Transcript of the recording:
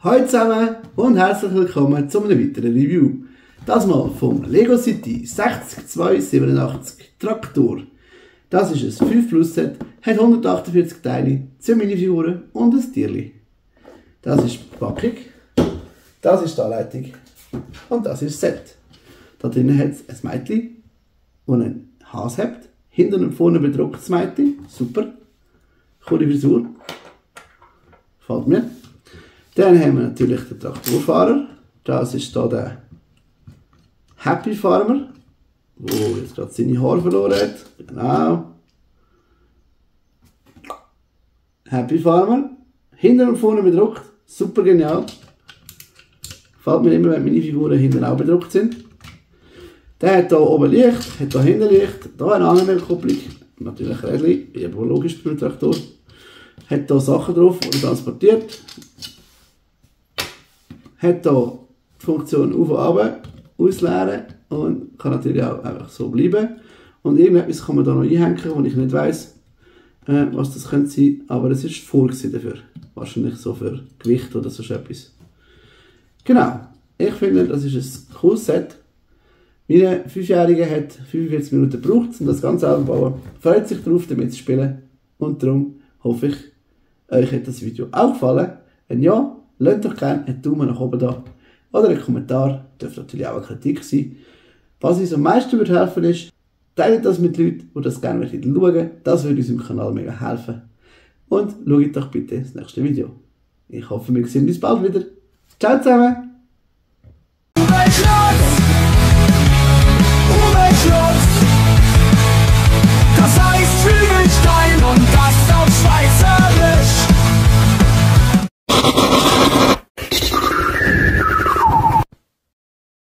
Hallo zusammen und herzlich willkommen zu einem weiteren Review. Das mal vom Lego City 60287 Traktor. Das ist ein 5 Plus Set, hat 148 Teile, 2 Minifiguren und ein Tierli. Das ist die Verpackung, das ist die Anleitung und das ist das Set. Da drinnen hat es ein Mädchen, das einen Hase hat, hinten und vorne bedruckt das Mädchen, super, coole Frisur, gefällt mir. Dann haben wir natürlich den Traktorfahrer, das ist hier der Happy Farmer, der jetzt gerade seine Haare verloren hat, genau. Happy Farmer, hinten und vorne bedruckt, super genial. Gefällt mir immer, wenn meine Figuren hinten auch bedruckt sind. Der hat hier oben Licht, hat hier hinten Licht, hier eine Anhängerkupplung, natürlich Rädchen, wie aber logisch beim Traktor. Hat hier Sachen drauf, die transportiert. Hat hier die Funktion auf und ab, ausleeren und kann natürlich auch einfach so bleiben. Und irgendetwas kann man hier noch einhängen, wo ich nicht weiss, was das könnte sein, aber es ist vorgesehen dafür. Wahrscheinlich so für Gewicht oder so etwas. Genau, ich finde, das ist ein cooles Set. Meine 5-Jährige hat 45 Minuten gebraucht, um das Ganze aufzubauen. Freut sich darauf, damit zu spielen. Und darum hoffe ich, euch hat das Video auch gefallen. Wenn ja, lasst doch gerne einen Daumen nach oben da. Oder einen Kommentar, dürfte natürlich auch eine Kritik sein. Was uns am meisten würde helfen ist, teilt das mit Leuten, die das gerne schauen. Das würde unserem Kanal mega helfen. Und schaut doch bitte das nächste Video. Ich hoffe, wir sehen uns bald wieder. Ciao zusammen!